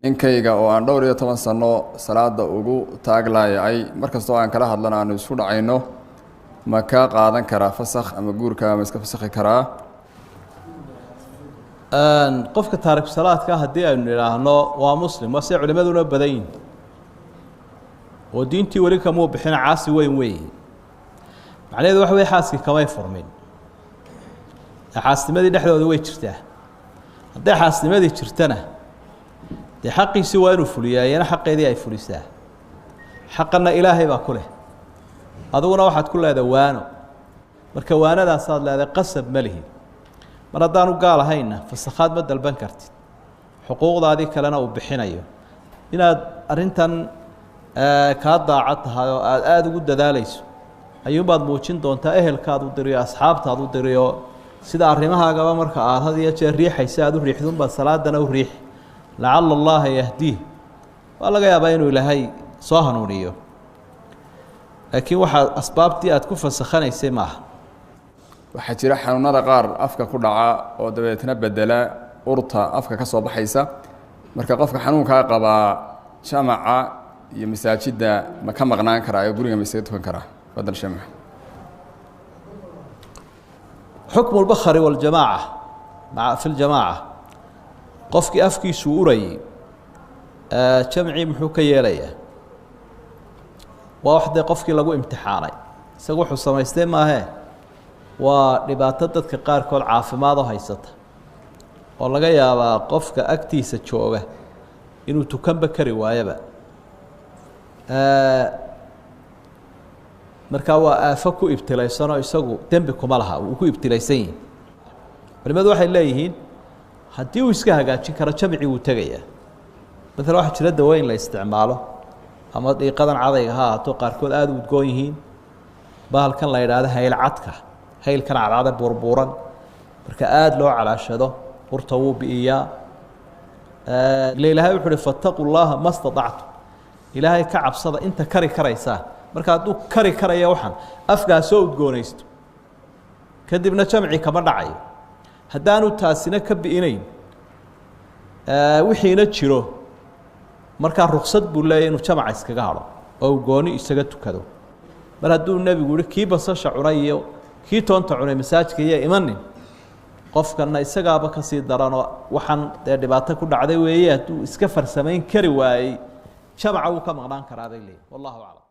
Ninkayga oo aan dhowr iyo toban sano salaada ugu taaglaayay, markastoo aan kala hadlana aanu isku dhacayno, ma ka qaadan karaa fasakh ama guurka ma iska fasakhi karaa? Qofka taariku salaadka haddii aynu idhaahno waa muslim, waa se culimaduna badan yihin oo diintii weli kamuu bixin, caasi weyn weeye. Macnaheedu waxa wey xaaskii kamay furmin, xaasnimadii dhexdooda way jirtaa. Hadday xaasnimadii jirtana dee xaqiisii waa inuu fuliyaa, iyana xaqeedii ay fulisaa. Xaqanna ilaahay baa ku leh, adiguna waxaad ku leedahay waano. Marka waanadaasaad leedahay, qasab ma lihi. Mar haddaanu gaal ahaynna fasakhaad ma dalban kartid, xuquuqdaadii kalena uu bixinayo. Inaad arrintan kaa daacad tahay oo aada aada ugu dadaalayso ayuunbaad muujin doontaa. Ehelkaad u diriyo, asxaabtaad u diriyo, sida arrimahaagaba marka aada had iyo jeer riixaysa aada u riixdunbaad salaadana u riixi. Lacala allaha yahdiih, waa laga yaabaa inuu ilaahay soo hanuuniyo, laakiin waxaa asbaabtii aad ku fasakhanaysay maaha. Waxaa jira xanuunada qaar afka ku dhaca oo dabeetna bedela urta afka ka soo baxaysa. Marka qofka xanuunkaa qabaa jamaca iyo masaajidda ma ka maqnaan karaa oo guriga ma isaga tukan karaa? Fadal sheekh Maxamed. Xukmu lbakhari waljamaaca maa fi ljamaaca. Qofkii afkiisuu urayay jamcii muxuu ka yeelayaa? Waa wax dee qofkii lagu imtixaanay, isagu wuxuu samaystay maahee, waa dhibaato dadka qaarkood caafimaad oo haysata, oo laga yaabaa qofka agtiisa jooga inuu tukanba kari waayaba. Markaa waa aafo ku ibtilaysanoo isagu dembi kuma laha, uu ku ibtilaysan yihi. Culimadu waxay leeyihiin haddii uu iska hagaajin karo jamcii wuu tegayaa. Maala waxaa jira dawooyin la isticmaalo, ama dhiiqadan cadayga ha ahaato, qaarkood aada u udgoon yihiin, bahalkan la yidhaahdo haylcadka, haylkan cadcada buurbuuran, marka aada loo calaashado urta wuu bi'iyaa. Ila ilaahay wuxu uhi fataquu llaha ma staطactum, ilaahay ka cabsada inta kari karaysaa. Marka hadduu kari karaya waxaan afkaa soo udgoonaysto, kadibna jamci kama dhacayo. Haddaanu taasina ka bi'inayn wixiina jiro, markaa ruksad buu leeyahy inuu jamaca iskaga hadho oo uu gooni isaga tukado. Mar hadduu nebigu yihi kii basasha cunay iyo kii toonta cunay masaajka iyo imanin, qofkana isagaaba kasii daranoo waxaan dee dhibaato ku dhacday weeye. Hadduu iska farsamayn kari waayey jamaca wuu ka maqnaan karaa bay leeyihin. Wallahu aclam.